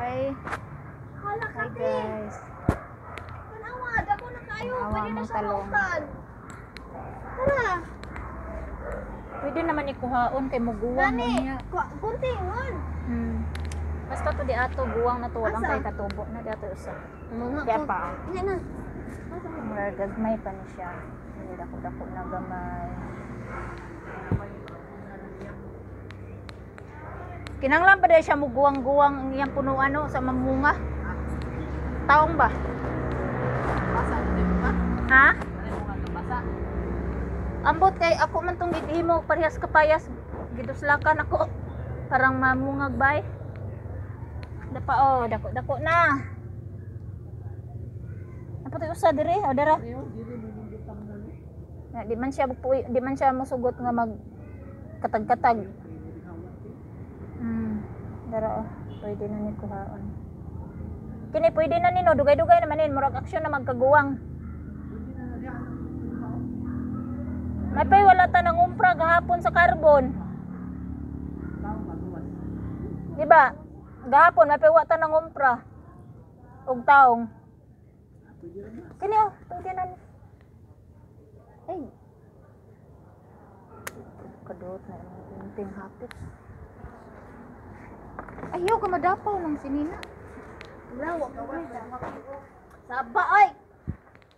Hi. Hala Hi ka te. guys. Tanawa, dako na kayo. Tanawa Pwede na mong siya talong. maukan. Tara. Pwede naman ikuhaon kay muguwang Gani. niya. Guntingon. Basta to di ato guwang na to, walang Asa? kay katubo na di ato usa. Mga Kaya pa. Yan na. Murag gagmay pa ni siya. Hindi dako dako na gamay. Kinanglan pa dahil siya muguwang-guwang ang iyang punuan no, sa mamunga. Taong ba? Basa na din ba? Ha? Ano mo nga basa? Ambot kay ako man tong gihimo parehas kapayas, giduslakan ako parang mamungag bay. Dapa oh, dako dako na. Napatay usa dire, o dara. Na, di man siya di man siya mosugot nga mag katag-katag. Dara oh, pwede na ni kuhaon. Kini pwede na nino, dugay-dugay naman nin, murag aksyon na magkaguwang. May pay wala ta nang umpra gahapon sa carbon. Di ba? Gahapon may pay wa ta nang umpra. Og taong. Kini oh, pwede na ni. Ay. Kadot na ang unting hapit. Ayaw ka madapaw ng sinina. Wala, wa ko. Saba ay.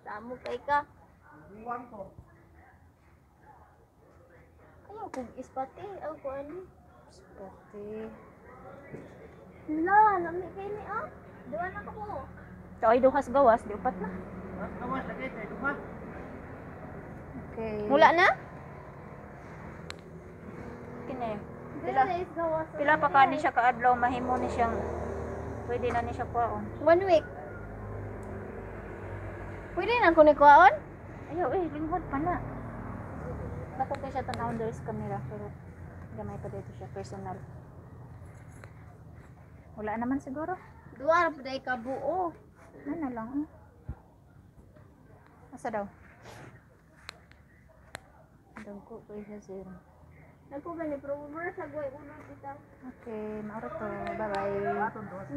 Samo kay ka. Ayaw kog ispati, aw ko ani. Spati. La, lami kay ni ah. Duha na ka po. Ito ay duhas gawas, di upat na. Gawas lagi kay duha. Okay. Mula na? Kini. Pila, Pila is gawas. pila pa ka ni siya kaadlaw mahimo ni siyang pwede na ni siya kuhaon. One week. Pwede na ko ni kuhaon? Ayaw eh, linghod pa na. Dako kay siya tanawon diri sa camera pero gamay pa dito siya personal. Wala naman siguro. Duha ra pud ay ka buo. Ano na lang eh. Asa daw? Dagko ko siya sir. Nagko gani pero sa guway ulo bitaw. Okay, maura to. Bye-bye. Aton duha.